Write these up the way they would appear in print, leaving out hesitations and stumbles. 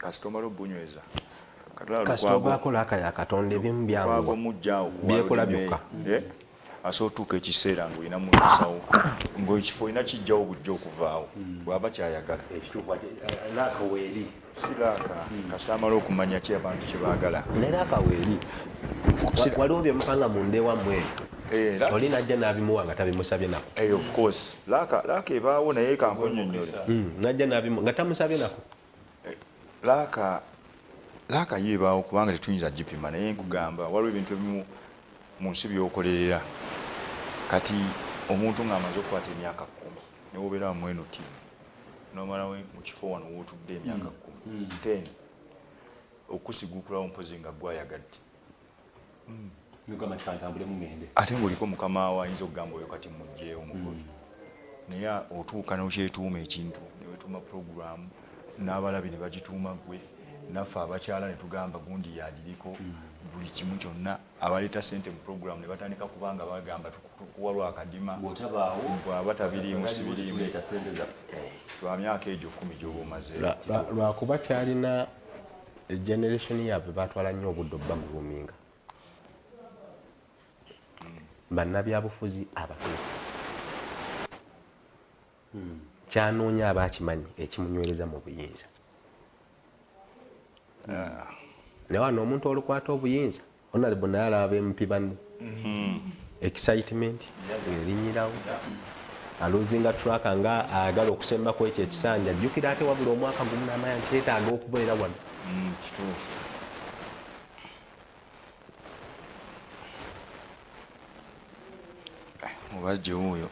Kasita omala obunyweza. Kasita obaako luck ya Katonda ebimu byanguwa. Mujjaawo. Byekola byokka. Asobola otuuka ekiseera ng'olina mukisawo ng'ekifo olina kijjawo bujja okuvaawo bw'aba kyayagala. Ekituufu ate luck weeri. Si luck, kasita amala okumanya ki abantu kye baagala. Ne luck weeri. Waliwo bye mupanga munda ewammwe eyo. Oli n'ajja n'abimuwa nga tabimusabye nako. Of course. Luck ebaawo naye kankunnyonnyole. N'ajja n'abimuwa nga tamusabye nako. Luck yo ebaawo kubanga tetuyinza gipima, naye nkugamba waliwo ebintu ebimu mu nsi by'okolerera. Kati omuntu ng'amaze okukwata emyaka 10 ne wobeera wamu eno TV n'omalawo mu kifo wano w'otudde emyaka 10 10 okusigukulawo mpozi nga gwe ayagadde. Mugamba nti kantambulemu ngende. Ate ng'oliko mukama wo ayinza okugamba oyo kati muggyeewo mugobe. Naye otuuka n'okyetuuma ekintu ne wetuuma pulogulaamu n'abalabi ne bagituuma ggwe, naffe abakyala ne tugamba gundi yagiriko, buli kimu kyonna abaleeta ssente mu pulogulaamu ne batandika kubanga bagamba tukuwa lwakadima. Bw'otabaawo, bw'aba tabiriimu sibiriimu. Tuleeta ssente zaffe. Lwa myaka egyo 10 gy'oba omaze. Lwakuba kyalina generation yaabwe batwala nnyo obudde obbagroominga. Bannabyabufuzi abatuufu. Kyanoonya aba akimanyi ekimunywereza mu buyinza. Naye wano omuntu olukwata obuyinza, Honorable naye alaba MP banne. Excitement erinnyirawo. Alosinga track nga ayagala okusembako ekyo ekisanja. Jjukira ate wabula omwaka gumu n'amanya nti yeetaaga okubeera wano. Kituufu. Mubajje wuuyo.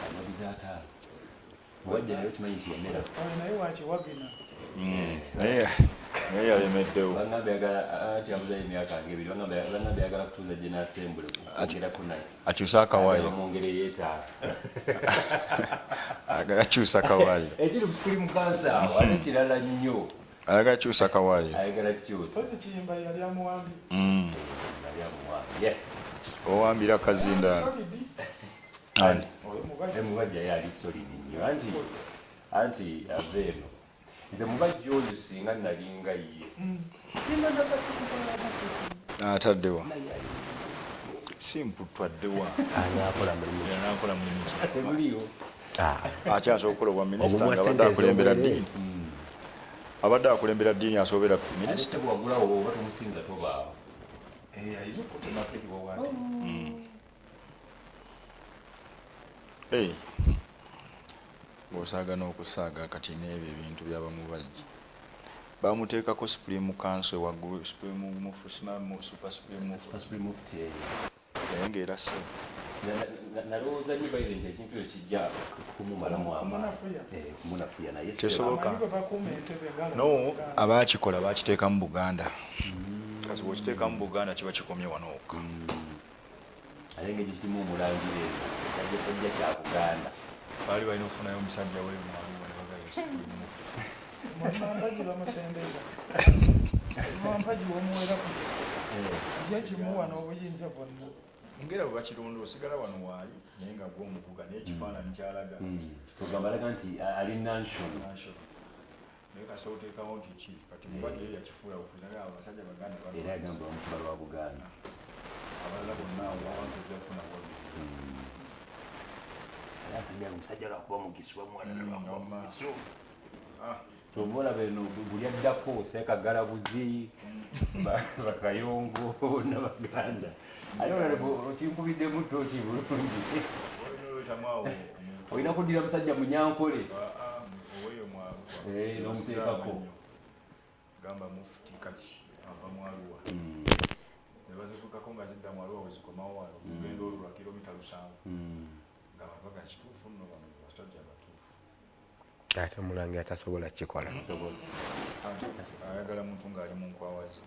Amabuzi 50. Mubajje naye okimanyi nti yamera. Naye wakiwagina. Naye yalemeddewo. Bangamba yagala anti abuzayo emyaka ng'ebiri. Bangamba yagala kutuuza General Assembly okwogerako naye. Akyusa akawaayo. Mwongere yeetaaga. Ayagala kyusa kawaayo. Ekiri ku Supreme Council awo ate kirala nnyo. Ayagala kyusa kawaayo. Ayagala kyusa. Mpozzi Kiyimba yali amuwambye. Yali amuwambye. Owambira kazinda. Ani? Mubajja yali solid nnyo. Anti ava eno. Nze mubajja oyo singa nalinga ye. Singa Ataddewa. Si mputtu addewa. Anaakola mulimu ki? Anaakola mulimu ki? Tebuliiwo. Akyasobola okukola obwa minisita Obumwa nga abadde ssente akulembera ez'obwereere. ddiini. Abadde akulembera ddiini asobola minisita. Ate bw'agulawo oba tomusinza tobaawo. Ayinza okutemako ebiwaawaatiro. Bw'osaaga n'okusaaga kati n'ebyo ebintu by'abamubajja. Bamuteekako Supreme Council waggulu, Supreme Mufti, Super Supreme Mufti. Super Supreme Mufti eyo. Naye ng'era ssebo. Nalowooza nnyo Bayibuli nti ekintu ekyo kijja kumumalamu amaanyi. Kumunafuya. Kumunafuya naye ssebo. Tesoboka. Amanyi bwe bakuuma entebe nga No, abaakikola baakiteeka mu Buganda. Kasi bw'okiteeka mu Buganda kiba kikomye wano wokka. Ate ng'ekyo kirimu omulangira eyo, tajja kya Buganda. Baali balina okufunayo omusajja we mu Arua ne bagamba Supreme Mufti. Mulimampagi bamusembeza. Mulimampagi w'omuwera ku kifo. Ye kimuwa n'obuyinza bwonna. Ngera bwe bakironda osigala wano waali naye nga gwe omuvuga naye ekifaananyi ky'alaga. Tugamba alaga nti ali national. National. Naye kasita oteekawo nti ki kati Mubajje ye yakifuula bufuzi naye abasajja Baganda balwana. Era yagamba bamukuba lwa Buganda. Abalala bonna awo abantu ojja kufuna buwagizi. Era asajja omusajja lwakuba mugisu, bamuwalana lwakuba mugisu. Ky'ova olaba eno buli addako Ssekagalabuzi, Bakayongo n'Abaganda. Ate olaba okinkubiddemu ttooki bulungi. Olina kuddira musajja Munyankole. N'omuteekako. Gamba Mufti kati ava mu Arua. Ne bazivugako nga zidda mu Arua bwe zikomawo wano, olugendo olwo lwa kilomita 7. Nga abantu bagamba kituufu nno bano basajja batuufu. Ate omulangira tasobola kukikola. Ate ayagala muntu ng'ali mu nkwawa ze.